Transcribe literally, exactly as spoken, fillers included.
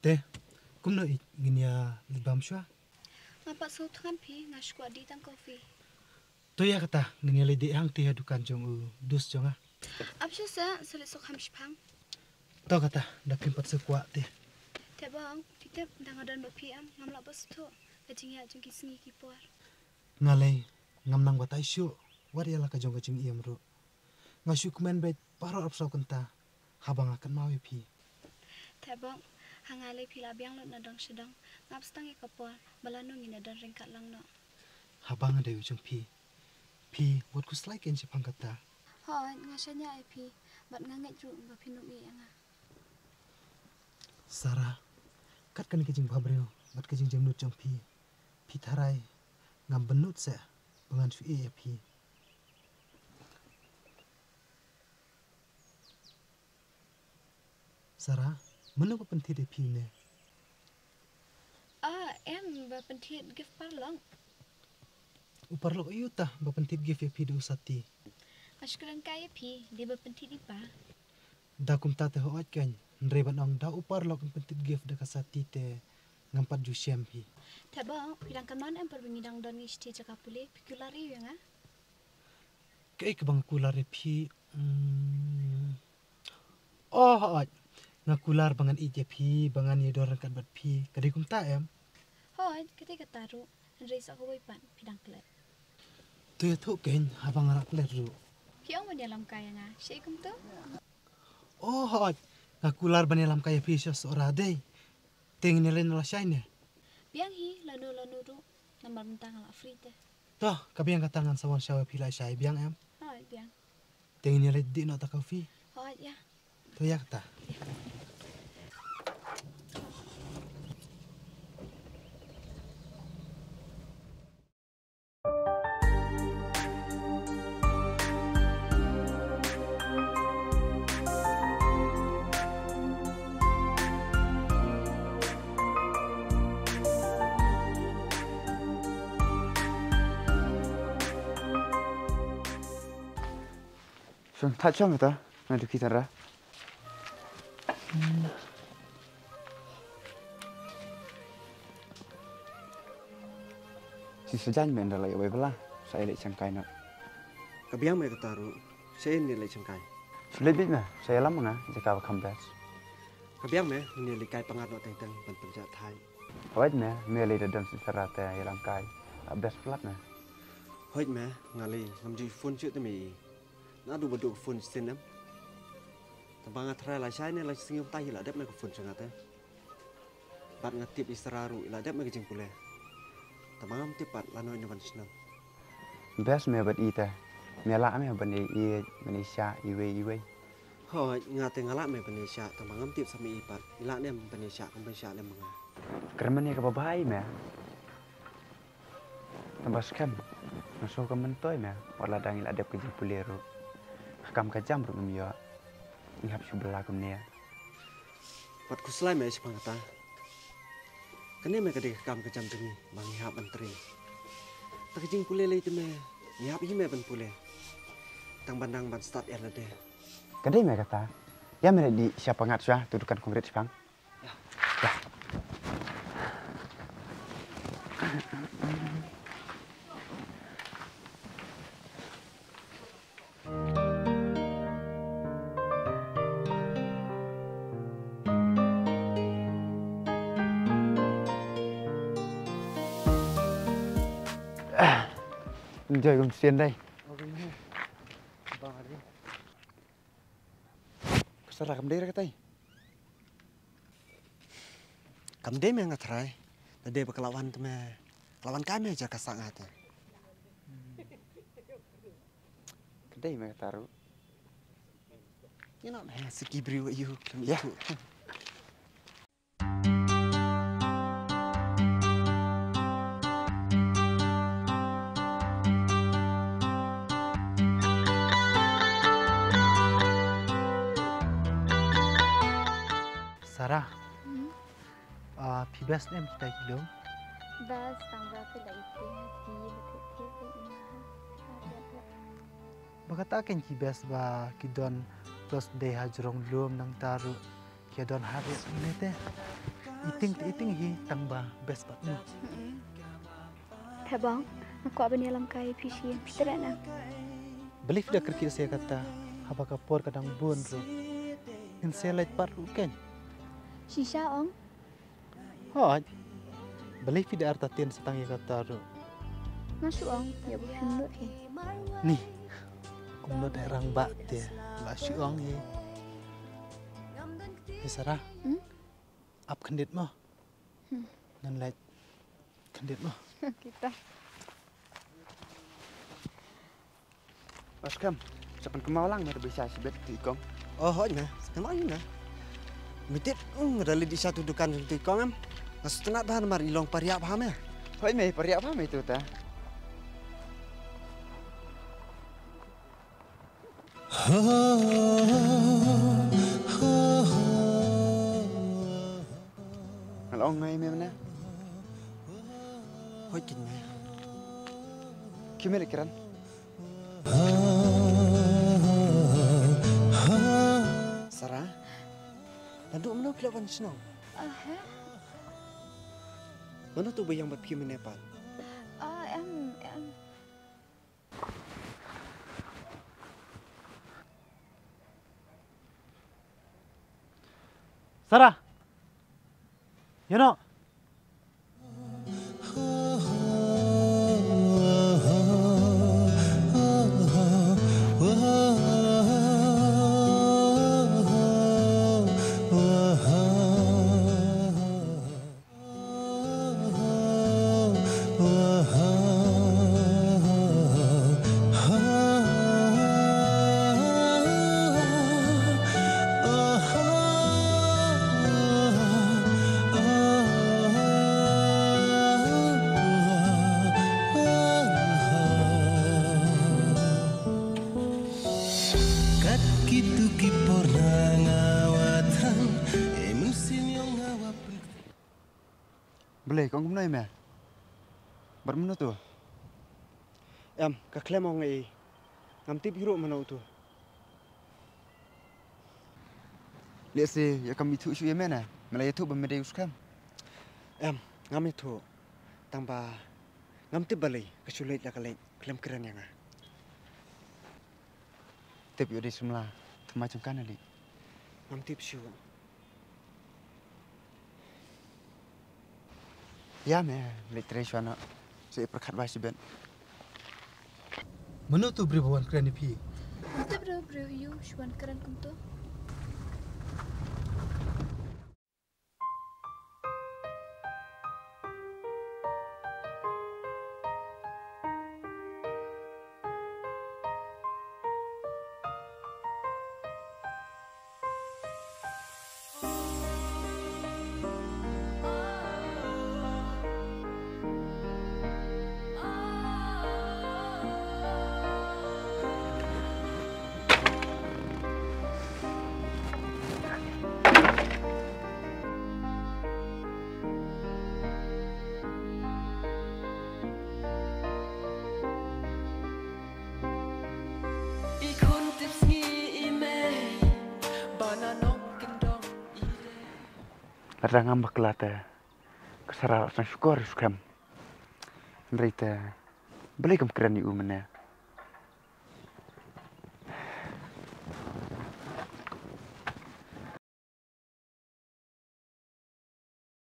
Te, kumno ïeit, ngin ïa leit bam shuwa? Nga pat sngewthuh phi, nga shu kwah die tang coffee. To ïa kata, ngin ïa leit die hangtei ha dukan jong u dus jong nga. Ap shu sa, sa leit suk ham shipang. To kata, da phim pat sngewkwah te. Te bang, phi tip, da nga don bad phi em, ngam lah ban sngewthuh ka jingïaid jong ki sngi ki por. Nga lei, ngam nang batai shuh, wat ïa la ka jong ka jingim ruh. Nga shu kmen beit baroh arphew saw kynta haba nga kynmaw ïa phi. Te bang, ha nga lei phi la biang lut na dong sha dong. Ngam sdang ïa ka por ba lano ngin ïa don ryngkat lang noh. Haba nga dei u jong phi, phi wat khuslai kein shaphang kata. Hooid, nga shaniah ïa phi, bad nga ngeit ruh ba phin ym ïeh ïa nga. Sara, kat kane ka jingbhabriew bad ka jingjemnud jong phi, phi tharai ngam bynnud seh ba ngan shu ïeh ïa phi. Sara, mano ba pynthied ïa phi une? Ah, em, ba pynthied gift paralok. U paralok aïu ta ba pynthied gift ïa phi da u sati? Nga shu kren kai ïa phi, dei ba pynthied i pa. Da kumta te hooid kein, hynrei ban ong da u paralok yn pynthied gift da ka sati te ngam pat ju shem phi. Te bang, phi dang kynmaw em por ba ngi dang don ngi shatei jaka pule, phi kular ïa nga? Kaei kaba nga kular ïa phi? Hmm. Oh, hooid. Nga kular ba ngan ïeit ïa phi, ba ngan ïadon ryngkat bad phi. Ka dei kumta em? Hooid, ka dei kata ruh. Hynrei sa kawei pat, phi dang klet. To ïathuh kein, haba nga la klet ruh. Phi ong ban ïalam kai ïa nga, shaei kumto? Oh, hooid. Nga kular ban ïalam kai ïa phi sha Sohra dei. Te ngin ïaleit na lashai ne? Biang hi, lano lano ruh. Namar mynta nga la free te. To, ka biang kata ngan sa wan shaw ïa phi lashai, biang em? Hooid, biang. Te ngin ïaleit dih noh ta coffee. Hooid, ïa. To ïa kata. Shong, thait shong kata, nga duh ki tara. Shi sajan me ynda la ïa wei bala, sa ïa leit shangkai noh. Ka biang me kata ruh, sa ïa leit shangkai. Shu leit beit me, sa ïalam ma nga, jaka ba kham best. Ka biang me, ngin ïa leit kai pyngngad noh teng teng ban pynjah thait. Hooid me, me lei da don shisha te ïalam kai. Ah, best palat me. Hooid me, nga lei, ngam ju phone shuh te me i. Naduh ba duh ka phone shisien em. Tang ba nga tharai lashai ne la sngi kumta hi la dep me ka phone sha nga te. Bad nga tip i Sara ruh i la dep me ka jingpule. Tang ba ngam tip pat lano i ban shnong. Best me bad i te. Me lah me ban ïeit, ban ïeit shah iwei iwei. Hooid, nga te nga lah me ban ïeit shah, tang ba ngam tip sa me i pat. I lah ne em ban ïeit shah, kum ban shah ne em ma nga. Kren mane kaba bha i me. Tang ba skhem, nga shu ka myntoi me, wat la dang i la dep ka jingpule ruh. Ka kam ka jam ruh ngam ïoh. Ngi hap shu bylla kumne. Wat khuslai me shaphang kata. Kane me ka dei ka kam ka jam jong ngi ba ngi hap ban trei. Ta ka jingpule lei te me, ngi hap hi me ban pule. Tang ban dang ban stad ïa lade. Ka dei me kata. Ïa me dei sha pyngngad shuwa tu dukan kongkrit shipang. Ïa. Ïa. Enjoy kum sien dai. Ka Sara kam dei re katai. Kam dei me nga tharai. Da dei ba ka la wan te me. Ka la wan kai me jar ka sah nga te. Ka dei me ka taru. Ïa noh me siki briew aïu. Ïa. Sara. Hmm? Ah, phi best ne em kita ki lum? Best, tang ba phi la ïeit ïa ki, ba phi ïeit ïa ki. Ba kata kein ki best ba ki don, plus dei ha jrong lum nangta ruh ki don ha ri ne te. Iting te iting hi tang ba best bad mo. Heh bong, nga kwah ban ïalam kai phi shi phi tret na. Balei phi da kyrkieh sa ïa kata haba ka por ka dang bun ruh. Ngin sa leit pat ruh kein. Shisha ong. Hooid. Balei phi da artatien sa tang ïa kata ruh. Nga shu ong ïa ba phim nud hi. Ni. Kum nud hi rangbah te la shu ong hi. Hi Sara. Hmm? Ap khyndiat mo. Hmm. Ngan leit khyndiat mo. Kita. Ba skhem, sa pynkynmaw lang, me da bishar shibit tu i kong. Oh, hooid me, sa kynmaw ïa me. Me tip, um, nga da leit sha tu dukan tu i kong em. Nga sngewtynnat bha namar i long pariah bha me. Hooid me, pariah bha me tu ta. Nga la ong ngai me mynne. Hooid keiñ me. Khie me leit kren. Sara, naduh mynno phi la wan shnong? Ah, ha? Mano tu ba ïeng bad phi mynne pat? Ah, em, em. Sara! Ïa noh! Kat kitu ki por na nga wa than, e musim yong nga wa pun. Balei, kong kumno ïa me? Bad mano tu? Em, ka khlem ong ei. Ngam tip hi ruh mano tu. Lehse ïa kam ithuh shuh ïa me ne? Me la ïathuh ba me dei u skhem? Em, ngam ïathuh. Tang ba ngam tip balei ka shu leit la ka leit khlem kren ïa nga. Tip ïa u dei samla, thymmai jong ka na leit. Ngam tip shuh. Ïa me, leit trei shuwa noh. Sa ïa pyrkhat bha shibit. Mano tu briew ba wan kren ïa phi? Ngam tip briew, briew ïa u shu wan kren kumto. I khun tipsngi i mei ba na nongkyndong i dei. Lada ngam bakla te ka Sara la sdang shukor ïa u Skhem. Hynrei te balei kam kren ïa u mynne?